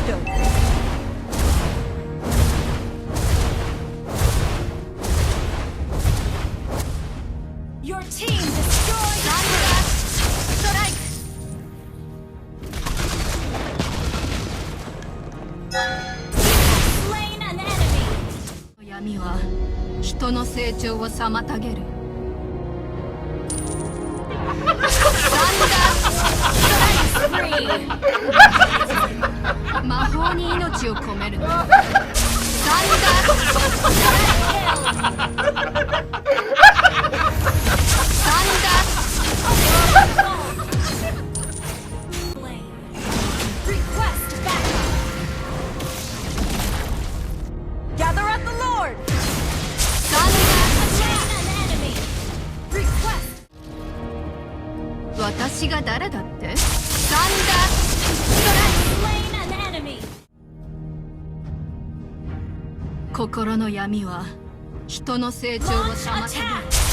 Antidote. Your team destroyed サンダーストライク。 Slain an enemy. 闇は人の成長を妨げる。サンダー Spree. 魔法に命を込めるの。サンダーストライク。サンダー Slain. Request backup. Gather at the Lord. サン Slain an enemy. Request ダー。私が誰だって？サンダーストライ slain an enemy. ク。心の闇は人の成長を Launch 妨げる。 attack.